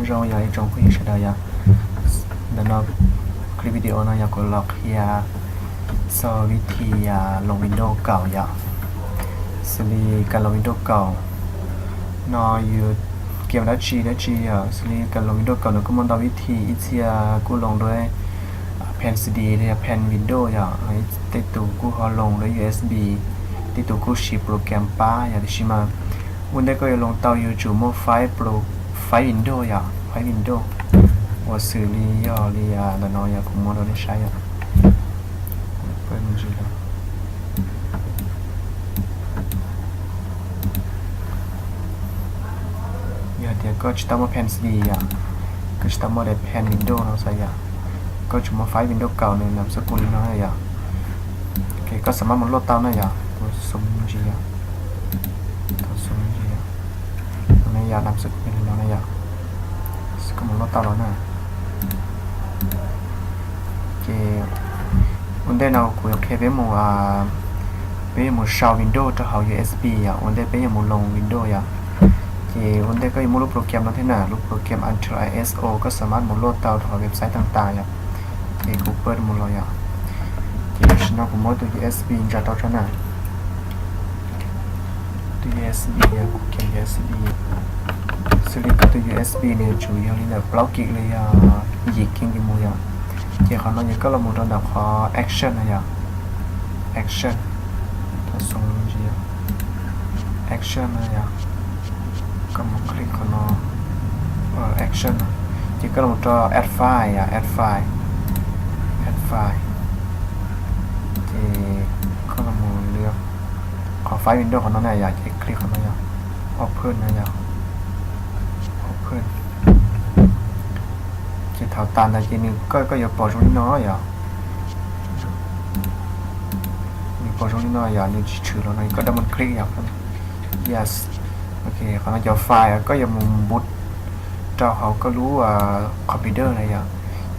Zoo yog ib tsoom phooj ywg sawv daws yom, ntawm no clip video no yog kuv los qhia txog vib thi loos Windows kaum yom, xws li kas loos Windows kaum no yus kiam dab tsi dab tsi yom, xws li kas loos Windows kaum nws kuj muaj ntau vib thi, ib txhia kuj loos dua phen C D los yog phen Windows yom, tej tus kuj ho loos dua U S B, tej tus kuj siv program pab yom, tiam sis mas ua ntej koj yuav loos tau yuav tsum muaj faib pro, faib Windows yom, faib Windows uas xws li yog li ntawm no yog kuv muab rau nej saib yom. Yog tias koj tsis tau muaj phen C D yom, koj tsis tau muaj daim phen Windows no xav yom, koj tsuas muaj faib Windows kaum nws nab xub kus li no na yom. Koj xam mab mus load tau na yom, kuv xum ntsis yom, kuv xum ntsis yom, no yom, nab xub kus li no na yom, koj mus load tau los na. Ces ua ntej no kuv yuav qhia peb mus, peb yuav mus sau Windows rau hauv U S B yom, ua ntej peb yuav mus loos Windows yom. Ces ua ntej koj yuav muaj lub program no thiab na, lub program Ultra I S O koj xam mab mus load tau rau hauv website tag tas yom. Ces kuv pab mus los yom. Ces tam sim no kuv muab tus U S B ntsa rau tso na. Tus U S B yog kuv kiag U S B. Xws li koj tus U S B nws yuav tsum yog li ntawm plaub kis los yog yim kis mus yom. Ces qhov no ces koj los mus rau ntawm qhov action na yom, action, action na yom, koj mus click qhov no, action no, ces koj los mus rau add file yom, add file, add file, ces koj los mus li qhov faib Windows qhov no na yom, ces click qhov no yom, open na yom, open. Ces thaum tas ntawd ces nws, koj, koj yuav pom zoo li no yom, nws pom zoo li no yom, nws tsis tshwm los no koj double click yom, yes. Ok, qhov no cov file koj yuav mus boot rau hauv koj lub computer na yom,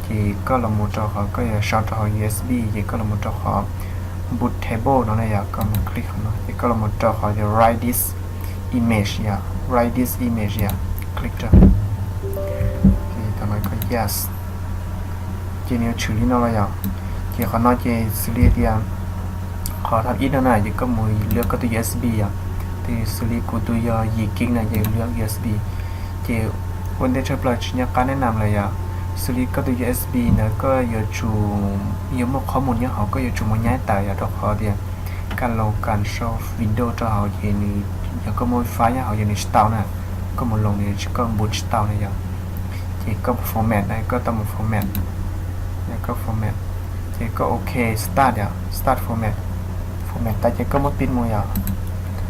ces koj los mus rau qhov koj yuav sau rau hauv U S B, ces koj los mus rau qhov bootable no na yom, koj mus click qhov no ces koj los mus rau qhov write this image yom, write this image yom, click rau. Ces thaum no koj yes, ces nws yuav tshwm li no los yom. Ces qhov no ces xws li tias qhov thib ib no na ces koj mus lwm koj tus U S B yom, ces xws li kuv tus yog yim kis na ces lwm U S B. Ces ua ntej tshaj plaws tsis nco qab neb nam lawm yom, xws li koj tus U S B ntawd koj yuav tsum yog muaj qhob mus nyob hauv, koj yuav tsum mus nyab tawm yom, rau qhov tias kas loos kas sau Windows rau hauv ces nws, yog koj muaj faib nyob hauv ces nws tsis tau na, koj mus loos nws tsis, koj boot tsis tau na yom. Ces koj mus format na, koj tau mus format, koj format, ces koj ok start yom, start format. Format tas ces koj muab pin mus yom,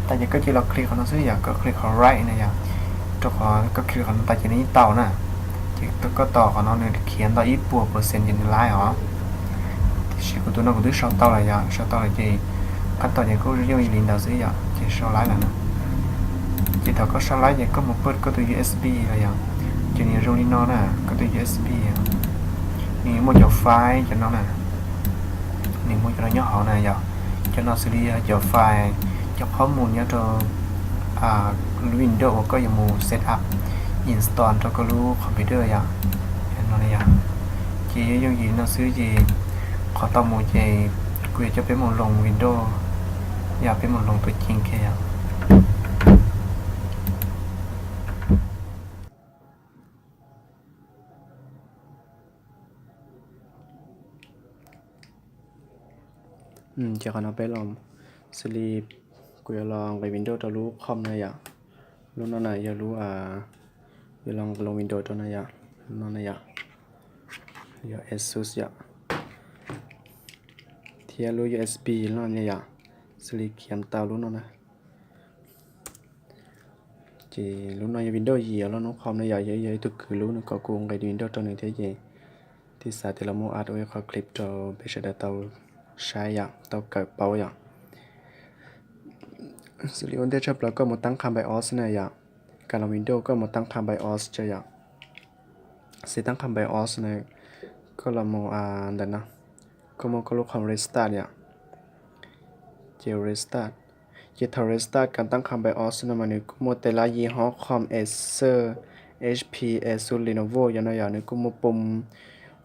tas ces koj cia li los click qhov no xwb yom, koj click qhov write na yom, rau qhov koj click qhov no tas ces nws yeej tau na. Ces koj tos qhov no nws khiav ntau ib puas percent ces nws laib os. Tiam sis kuv tus no kuv twb sau tau lawm yom, sau tau lawm ces qab tom ces kuj yooj yim li ntawd xwb yom, ces sau laib lawm na. Ces thaum koj sau laib ces koj mus pab koj tus U S B los yom, ces nws yuav zoo li no na, koj tus U S B nws yuav muaj cov file cov no na, nws muaj cov no nyob hauv na yom. Cov no xws li yog cov file, cov qhob mus nyob rau lub Windows uas koj yuav mus set up, install rau koj lub computer yom. No yom, ces yooj yim no xwb ces qhov tau mus ces kuv yuav coj peb mus loos Windows, yog peb mus loos tuaj ceev kiag yom. Ces qhov no peb los, xws li kuv yuav los nqis Windows rau lub com na yom. Lub no na yog lub, yuav los loos Windows rau na yom. Lub no na yom, yog Asus yom, thiab lub U S B no na yom, xws li khiav tau lub no na. Ces lub no yog Windows yim los lub com na yom, yog, yog ib tug kwv lub, nws kom kuv nqis Windows rau nws thiab ces thiaj xav tias los muab ua ib qho clip rau peb sawv daws tau saib yom, tau kawm paub yom. Xws li ua ntej tshaj plaws koj mus tab qha BIOS na yom, kas loos Windows koj mus tab qha BIOS tso yom. Xws tab qha BIOS na, koj los mus ntawm no, koj muab koj lub com restart yom. Ces restart, ces thaum restart kas tab qha BIOS no mas nws kuj muaj tej lab yim hos com Acer, H P, Asus, Lenovo yom no yom, nws kuj muaj pum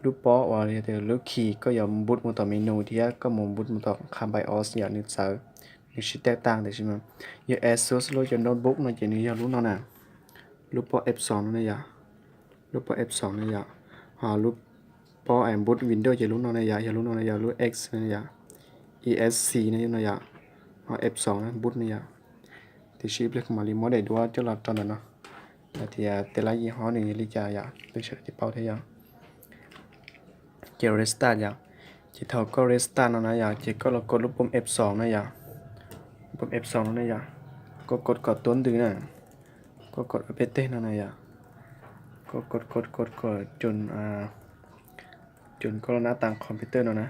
lub pob uas yog tias lub key koj yuav boot mus tom menu thiab koj mus boot mus tom qhab BIOS yom, nws txawv, nws sib tag tag tiam sis mas yog Asus lub cov notebook no ces nws yog lub no na, lub pob F xoom no na yom, lub pob F xoom no yom, ho lub pob boot Windows ces lub no na yom, yog lub no na yom, lub X no yom, E S C no no yom, ho F xoom na boot no yom. Tiam sis ib pliag kuv mam li muab daim duab coj los rau ntawm no, hais tias tej lab yim hob nws yog li cas yom, peb sawv daws thiaj paub thiab yom. Ces restart yom, ces thaum koj restart no na yom, ces koj los kod lub pum F xoom na yom, pum F xoom no na yom, koj kod kom tuab ntws na, koj kod peb teg no na yom, koj kod kod kod kod cun, cun koj lub nab tas computer no na.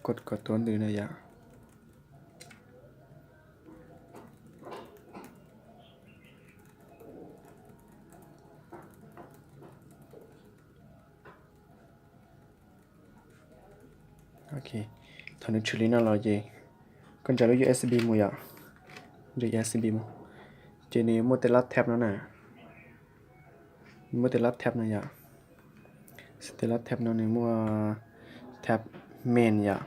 Kod kom tuab ntws na yom. Ok, thaum nws tshwm li no los ces koj ntsaws lub U S B mus yom, ntsaws U S B mus, ces nws yuav muaj tej lab tab no na, muaj tej lab tab no yom, tej lab tab no nws muaj tab main yom,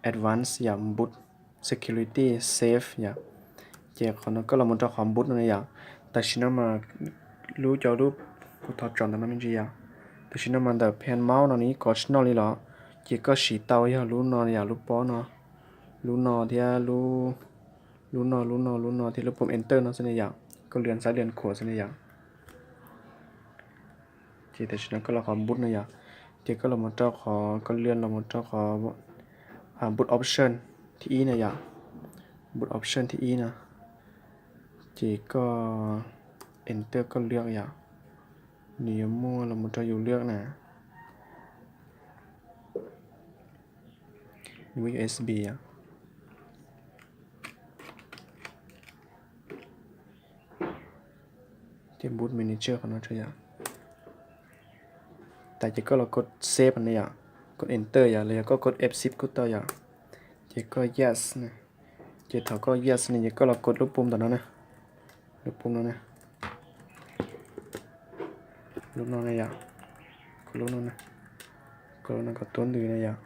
advance yom, boot, security, safe yom. Ces qhov no koj los mus rau qhov boot no na yom. Tam sim no mas lub cov lub kuv thov tsom ntawm no me ntsis yom. Tam sim no mas ntawm pen maub no nws ib kov tsis noj li los, ces koj siv tau yog lub no yom, lub pob no, lub no thiab lub no, lub no, lub no thiab lub pum enter no xwb na yom. Koj lwam xab lwam khuam xwb na yom. Ces tam sim no koj los qhov boot no yom, ces koj los mus rau qhov, koj lwam los mus rau qhov boot option thib ib na yom, boot option thib ib no, ces koj enter koj lwam yom, nws yuav muaj los mus rau yus lwam na, nws muaj U S B yom. Ces boot manager qhov no tso yom. Tas ces koj los kod save no yom, kod enter yom, los yog koj kod F six kuj tau yom. Ces koj yes, ces thaum koj yes no ces koj los kod lub pum ntawm no na, lub pum no na, lub no na yom, kod lub no na, kod lub no kom tuab ntws na yom.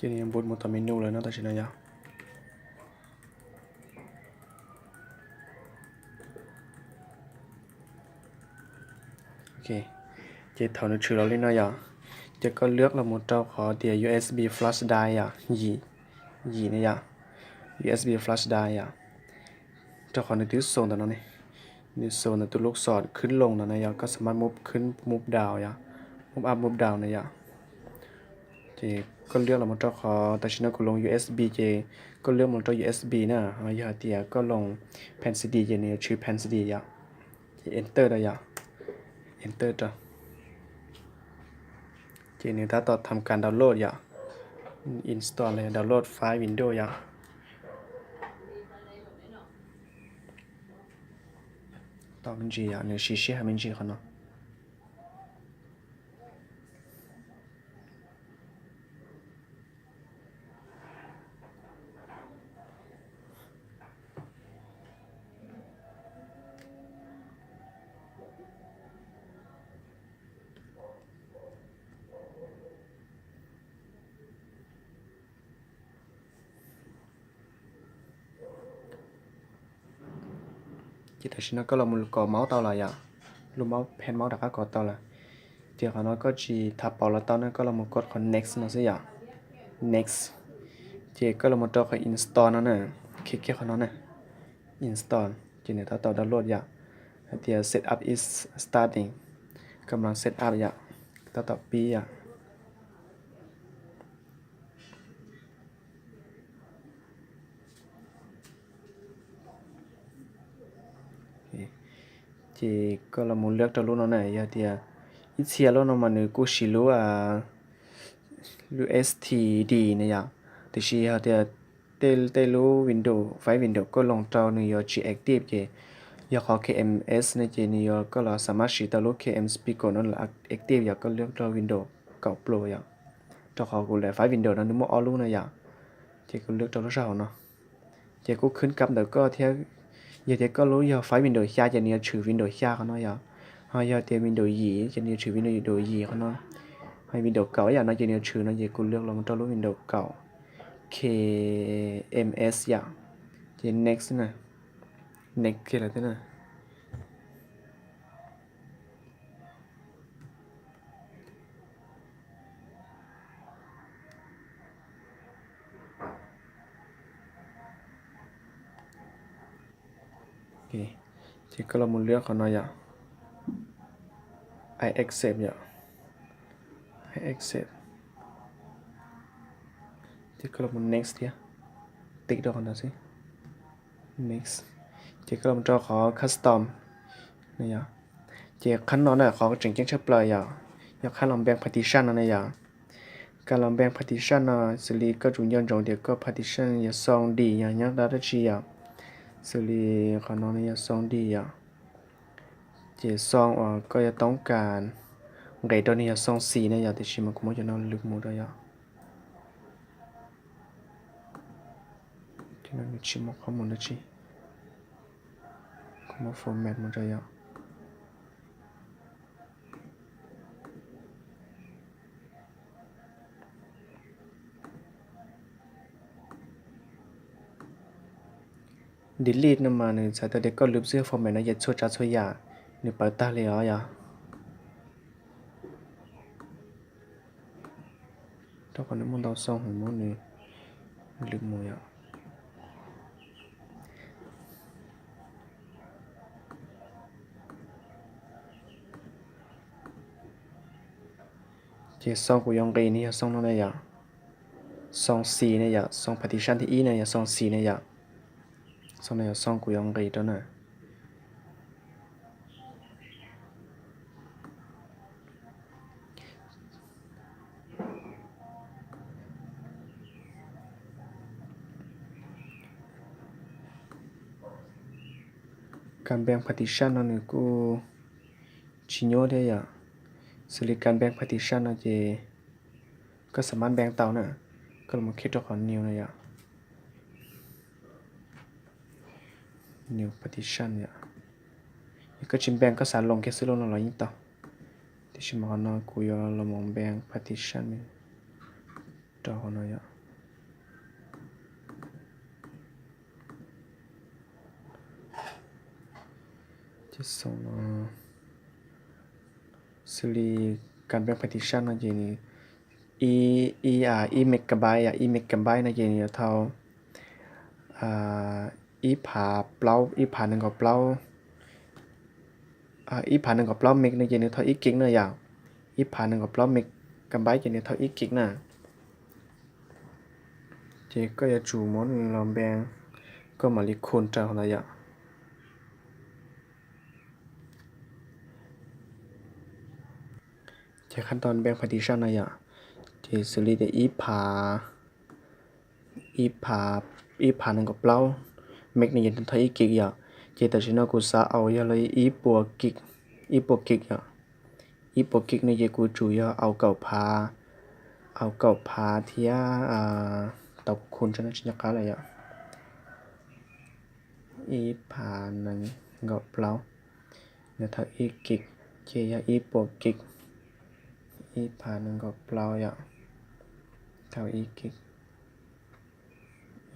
Ces nws yuav boot mus tom menu lawm no tam sim no yom. Ok, ces thaum nws tshwm los li no yom, ces koj lwam los mus rau qhov tias U S B flash drive yom, yim, yim na yom, U S B flash drive yom, rau qhov nws twb xaus ntawm no ne, nws xaus ntawm tus lub xom khwb loos no na yom, koj xam maj mub khwb mub down yom, mub up mub down na yom. Ces koj lwam los mus rau qhov tam sim no kuv loos U S B ces koj lwam mus rau U S B na, yog hais tias koj loos pen C D ces nws yuav tshwm pen C D yom. Ces enter rau yom, enter rau. Ces nws tab tom tham kas download yom, install los yog download file Windows yom. Tos me ntsis yom, nws siv sij hawm me ntsis qhov no. Ces tam sim no koj los mus kov maub tau lawm yom, lub maub, pen maub rov qab kov tau lawm. Ces qhov no koj tsis tham pauv los tau na, koj los mus kod qhov next no xwb yom, next. Ces koj los mus rau qhov install no na, kiag kiag qhov no na, install, ces nws tab tom download yom. Hais tias setup is starting, kam los setup yom, tab tom pib yom. Ces koj los mus lwam rau lub no na, yog tias ib txhia lub no mas nws kuj siv lub, lub S T D na yom, tiam sis yog tias tej, tej lub Windows, file Windows koj loos rau nws yuav tsis active ces Yog qhov K M S no ces nws yuav, koj los xav mab siv tau lub K M Speaker no los active yom, koj lwb rau Windows kaum pluas yom. Rau qhov kuv lawv file Windows no nws muaj ob lub no yom, ces kuv lwb rau lub sab hauv no. Ces kuj khwb kab ntawm koj thiab. Yog tias koj lub yog file Windows xya ces nws yuav tshwm Windows xya qhov no yom. Ho yog tias Windows yim ces nws yuav tshwm Windows yim qhov no. Ho Windows kaum yam no ces nws yuav tshwm no ces kuv lwb los rau lub Windows kaum K M S yom. Ces next na, next kiag lawm thiab na. Ces koj los mus lwb qhov no yom, I accept yom, I accept. Ces koj los mus next thiab, tiv rau qhov ntawd xwb, next. Ces koj los rau qhov custom no yom. Ces qhov no na qhov tseem ceeb tshaj plaws yom, yog qhov los npeej partition no na yom. Koj los npeej partition no xws li koj tsum nco ntsoov tias koj partition yog xoo D yog nyob rau dab tsi yom. Xws li qhov no nws yog xoo D yom. Ces xoo uas koj yuav toob kas nqis rau nws yog xoo xis na yom, tiam sis mas kuv muab cov no lwb mus rau yom. Tsis muaj qhov mus dab tsi, kuv muab format mus rau yom. Delete no mas nws txhais tau tias koj lwb xwb, format no ces txhua tsav txhua yam nws pawv tag li os yom. Rau qhov nws muaj ntau xoo heev, muab nws lwb mus yom. Ces xoo kuv yuav nqis nws yog xoo no na yom, xoo xis na yom, xoo partition thib ib na yog xoo xis na yom. Xoo no yog xoo kuv yuav nqis rau na. Kab npeej partition no nws kuj tsis nyuaj thiab yom. Xws li kab npeej partition no ces koj xav mab npeej tau na, koj los mus khij rau qhov new no yom. New partition yom. Yog koj tsis npeej koj xav loos kiag xwb los no los yeej tau. Tiam sis mas qhov no kuv yuav los mus npeej partition rau qhov no yom. Ces xoo no, xws li kab npeej partition no ces nws ib, ib, ib megabyte yom, ib megabyte no ces nws yuav thau ib phav plaub, ib phav nees nkaum plaub, ib phav nees nkaum plaub meg no ces nws thau ib kig na yom. Ib phav nees nkaum plaub megabyte ces nws thau ib kig na. Ces koj yuav tsum muab nws los npeej, koj mam li khun rau ntawd yom. Ces qhov tau npeej partition no yom, ces xws li tias ib phav, ib phav, ib phav nees nkaum plaub meg no ces thau ib kig yom. Ces tam sim no kuv xav aus yog li ib puas kig, ib puas kig yom. Ib puas kig no ces kuv tsum yog aus kaum phav, aus kaum phav thiab, tau kuv khun tso no tsis nco qab lawm yom. Ib phav nees nkaum plaub, nws thau ib kig, ces yog ib puas kig. Ib phav nees nkaum plaub yom, thau ib kig,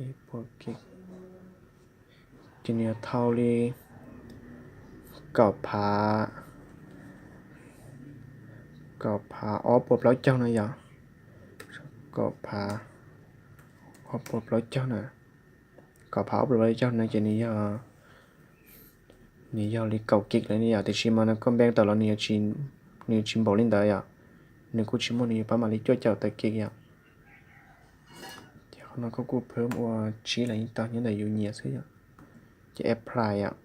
ib puas kig. Ces nws yuav thau li kaum phav, kaum phav ob puas plaub caug no yom. Kaum phav ob puas plaub caug na. Kaum phav ob puas plaub caug no ces nws yog, nws yog li kaum kig lawm ne yom. Tiam sis mas no koj npeej tawm los nws yuav tsis npaum li ntawd yom. Nws kuj tsis muaj, nws yuav pab mam li cuaj caum tawm kig yom. Ces qhov no koj kuj pheej ua tsib los yeej tau, nyob ntawm yus nyiam xwb yom. Ces apply yom.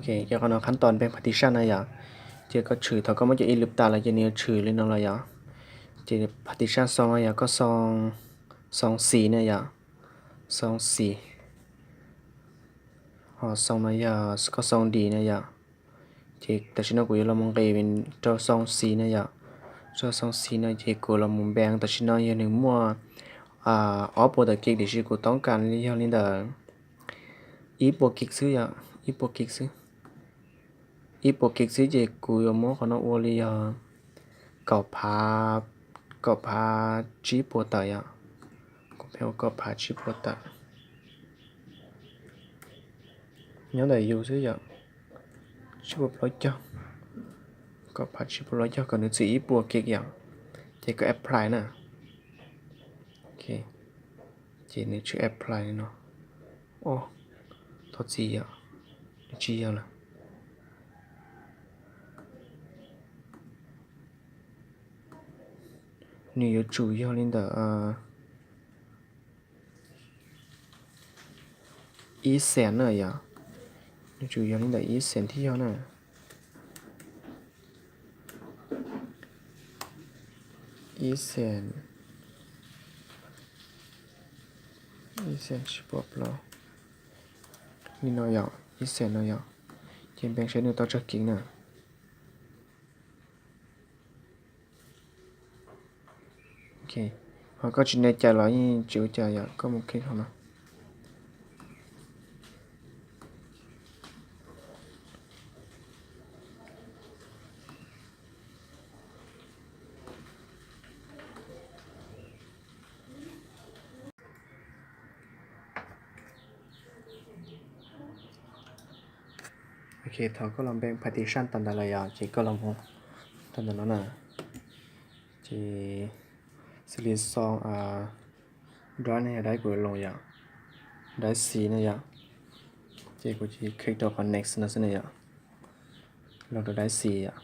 Ces qhov no qhab tos npeej partition na yom. Ces koj tshwm thaum koj muab cov ib lwm tas lawm ces nws yuav tshwm li no los yom. Ces partition xoo no yog koj xoo xi na yom, xoo xi. Ho xoo no yog koj xoo di na yom. Ces tam sim no kuv yuav los mus nqis rau xoo xi na yom. Rau xoo xi no ces kuv los mus npeej, tam sim no yog nws muaj ob puas tawm kis tiam sis kuv toob kas yog li ntawm ib puas kis xwb yom, ib puas kis xwb. Ib puas kis xwb ces kuv yuav muab qhov no ua li yog kaum phav, kaum phav tsib puas tawm yom. Kuv pheej ua kaum phav tsib puas tawm. Nyob ntawm yus xwb yom, tsib puas plaub caug, kaum phav tsib puas plaub caug kom nws txwm ib puas kis yom. Ces koj apply na. Ces nws tsis apply li no. Thov txim yom, nws tsis yog lawm. Nws yuav tsum yog li ntawm ib xees na yom. Nws tsum yog li ntawm ib xees thiaj yog na. Ib xees, ib xees tsib puas plaub, li no yom, ib xees no yom. Ces npeej seb nws tau tsawg kis na. Ho koj tsis nco cai los yeej tsis ua cas yom, koj mus kis hauv no. Ok, thaum koj los npeej partition tas ntawd lawm yom, ces koj los mus rau ntawm no na. Ces xws li xoo drive ne yog drive kuv yuav loos yom, drive C na yom. Ces kuv cia li click rau qhov next no xwb na yom. Loos rau drive C yom.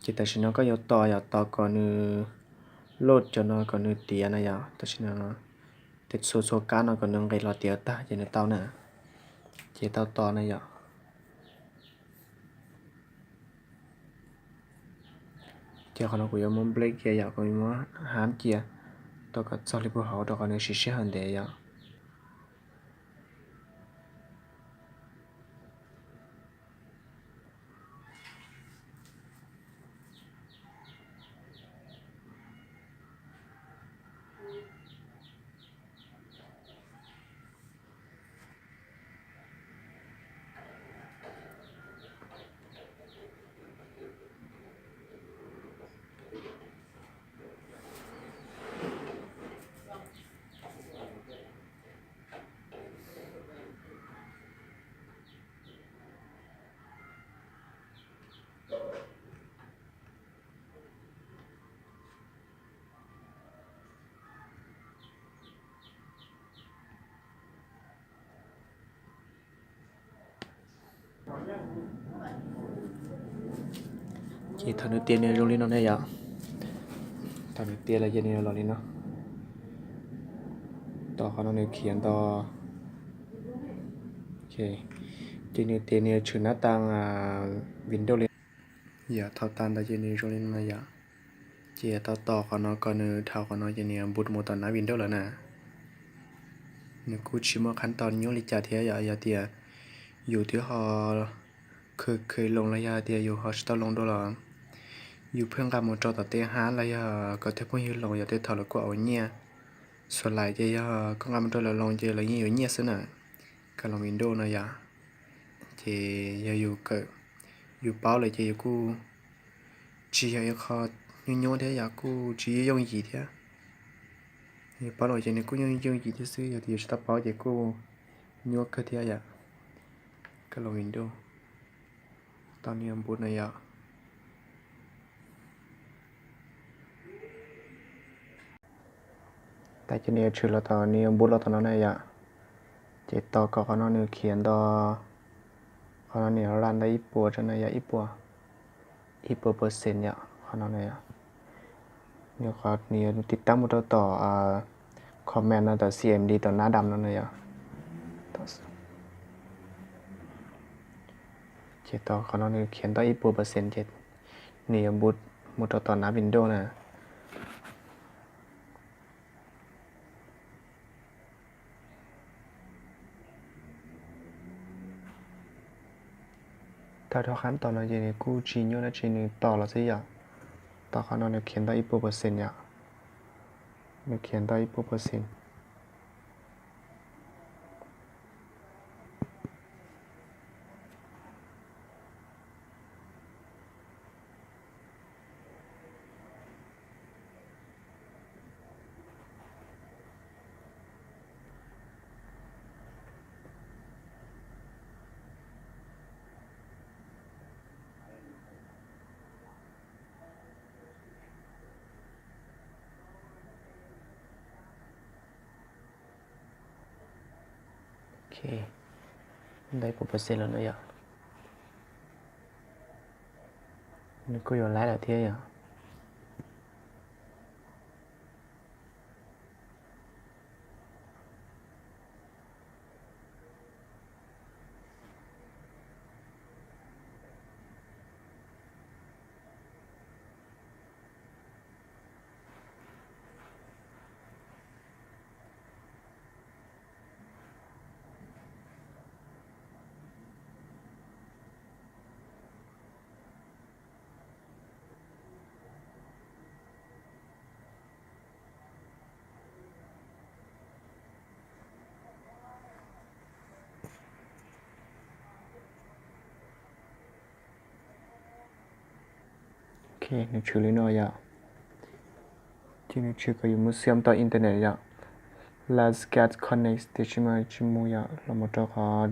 Ces tam sim no koj yuav tos yom, tos kom nws load cov no kom nws tiav na yom. Tam sim no tes txhua txhua kab no kom nws nqis los tiav tag ces nws tau na. Ces tau tos na yom. Ces qhov no kuv yuav muab break cia yom, kuv yuav muab hab cia tau kom txog li puag hauv rau qhov nws siv sij hawm ntev yom. Ces thaum nws tiav nws zoo li no ne yom. Thaum nws tiav lawm ces nws los li no. Tos qhov no nws khiav nto. Ces nws tiav nws tshwm nab tas Windows li. Yom, thaum tas ntawd ces nws zoo li no yom. Ces tau tos qhov no kom nws dhau qhov no ces nws boot mus tom nab Windows lawm na. Nws kuj tsis muaj qhab tos nyuaj li cas thiab yom, yog tias yus twb ho kheev kheev loos los yog tias yus ho tsis tau loos dua los yus pheej nqa mus rau tom tej hab los yog kom tej phooj ywg loos yom, tej thaum lawv kuj ua nyiaj. Xuas lais ces yog koj nqa mus rau lawv loos ces lawv yeej yuav nyiaj xwb na. Koj loos Windows no yom. Ces yog yus kawm, yus paub lawm ces yus kuj tsis yog ib qho nyuaj nyuaj thiab yom, kuj tsis yooj yim thiab. Yus paub lawm ces nws kuj yooj yooj yim thiab xwb, yog tias yus tsis tau paub ces kuj nyuaj kawg thiab yom. Koj loos Windows, tau nws yuav boot no yom. Tas ces nws yuav tshwm los tom, nws yuav boot los tom no na yom. Ces tos kom qhov no nws khiav nto, qhov no nws yuav run ntau ib puas tso na yom, ib puas, ib puas percent yom, qhov no na yom. Nws qhov nws yuav tiv taab mus rau tom command no, tom C M D, tom nab dam no na yom. Ces tau qhov no nws khiav ntau ib puas percent ces nws yuav mus rau tom nav Windows na. Thaum rov qab tom no ces nws kuj tsis nyuaj dab tsi, nws tos los xwb yom. Tau qhov no nws khiav ntau ib puas percent yom. Nws khiav ntau ib puas percent. Ok, ntau ib puas percent los no yom. Nws kuj yuav laib lawm thiab yom. Ok, nws tshwm li no yom. Ces nws tshwm kom yus mus xiam tau internet yom. Let's get connect, tiam sis mas tsis mus yom, los mus rau qhov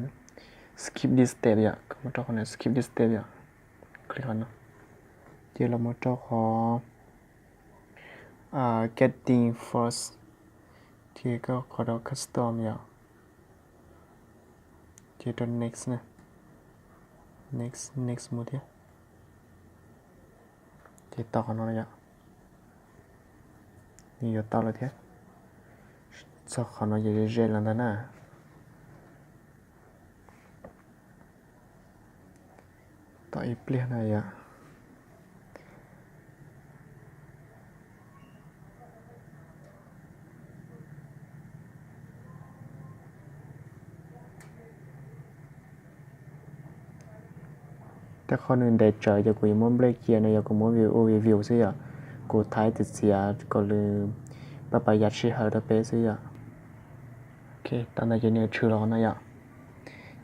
skip this step yom, koj mus rau qhov no skip this step yom. Click qhov no. Ces los mus rau qhov getting first, ces koj qhov rau custom yom. Ces rau next na. Next, next mus thiab. Ces tau qhov no yom. Nws yuav tau lawm thiab. Txog qhov no ces ze ze los ntag na. Tos ib pliag na yom. Tej qhov nws ntev tsawv ces kuv yuav muab nplej cia no, yog kuv muab view, view xwb yom. Kuv thaij txiav txiav kom nws pab pab yam sij hawm rau peb xwb yom. Ok, tau ntawd ces nws tshwm los no yom.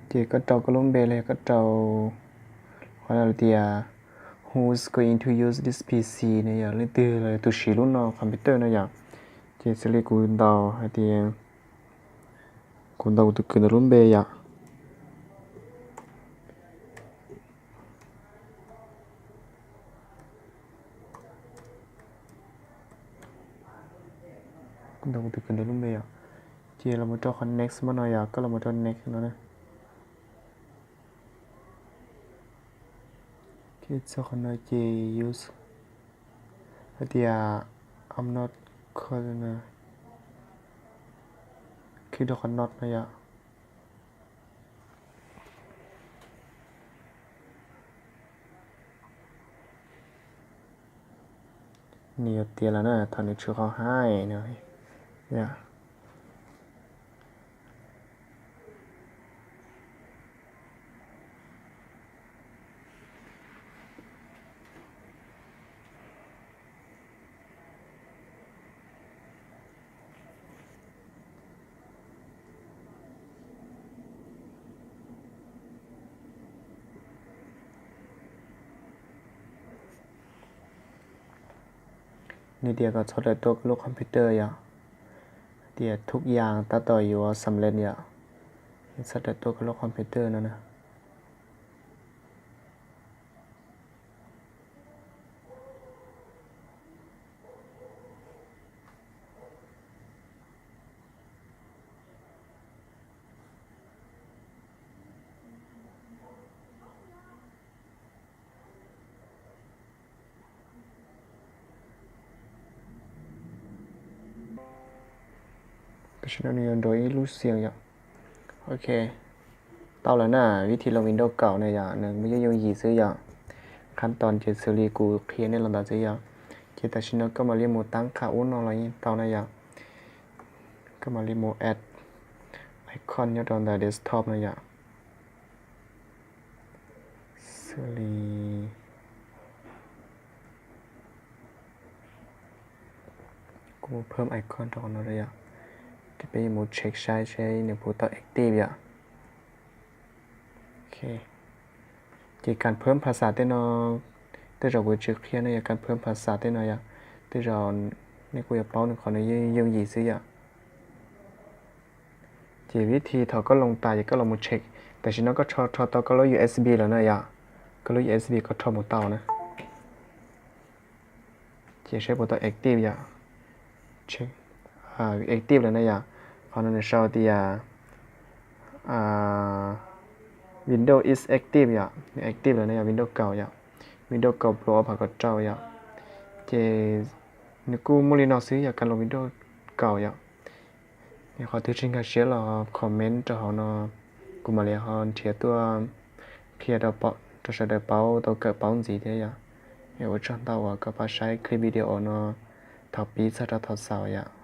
Ces koj rau koj lub npe los yog koj rau qhov no tias who's going to use this P C no yom, leej twg los tus siv lub no computer no yom. Ces xws li kuv ntaus hais tias kuv ntaus kuv tus kwv ntawd lub npe yom. Kuv ntaus kuv tus kwv ntawd lub npe yom. Ces los mus rau qhov next mog no yom, koj los mus rau next no na. Ces txog qhov no ces use hais tias I'm not current, kij rau qhov not no yom. Nws yuav tiav lawm na, thaum nws tshwm qhov hais no yom. Nws tias kom txhob tawm tuaj koj lub computer yom. Tias thub yas tab tom yuav xam lej yom. Txhob tawm tuaj koj lub computer no na. Tam sim no nws yuav nrau ib lub xees yom. Ok, Tau lawm na, vib thib loos Windows kaum na yom, nws yooj yooj yim xwb yom. Qhab toos ces xws li kuv qhia nej los ntawd xwb yom. Ces tam sim no koj mam li mus tab qha ub no los yeej tau na yom. Koj mam li mus add icon nyob rau ntawm desktop no yom. Xws li kuv mus phawm icon rau qhov no yom. Ces peb yuav mus check saib seb nws puas tau active yom. Ces kas phawm phas xas tej no, tej zaum kuv tsis qhia nej yog kas phawm phas xas tej no yom. Tej zaum nej kuj yuav paub nws qhov nws yooj yooj yim xwb yom. Ces vib thib thaum koj loos tas ces koj los mus check. Tam sim no koj rho rho tau koj lub U S B lawm na yom. Koj lub U S B koj rho mus tau na. Ces saib puas tau active yom. Active lawm na yom. Qhov no nws sau tias Windows is active yom, nws active lawm na yom, Windows kaum yom, Windows kaum pluas ob phav kaum rau yom. Ces nws kuj muaj li no xwb yom, kas loos Windows kaum yom. Qhov twg tsis nkag siab los comment rau hauv no, kuv mam li ho nrhiav tuaj qhia rau sawv daws paub tau kawm paub ntxiv thiab yom. Es ua tsaug ntau uas koj pab saib clip video no thaum pib txog rau thaum xaus yom.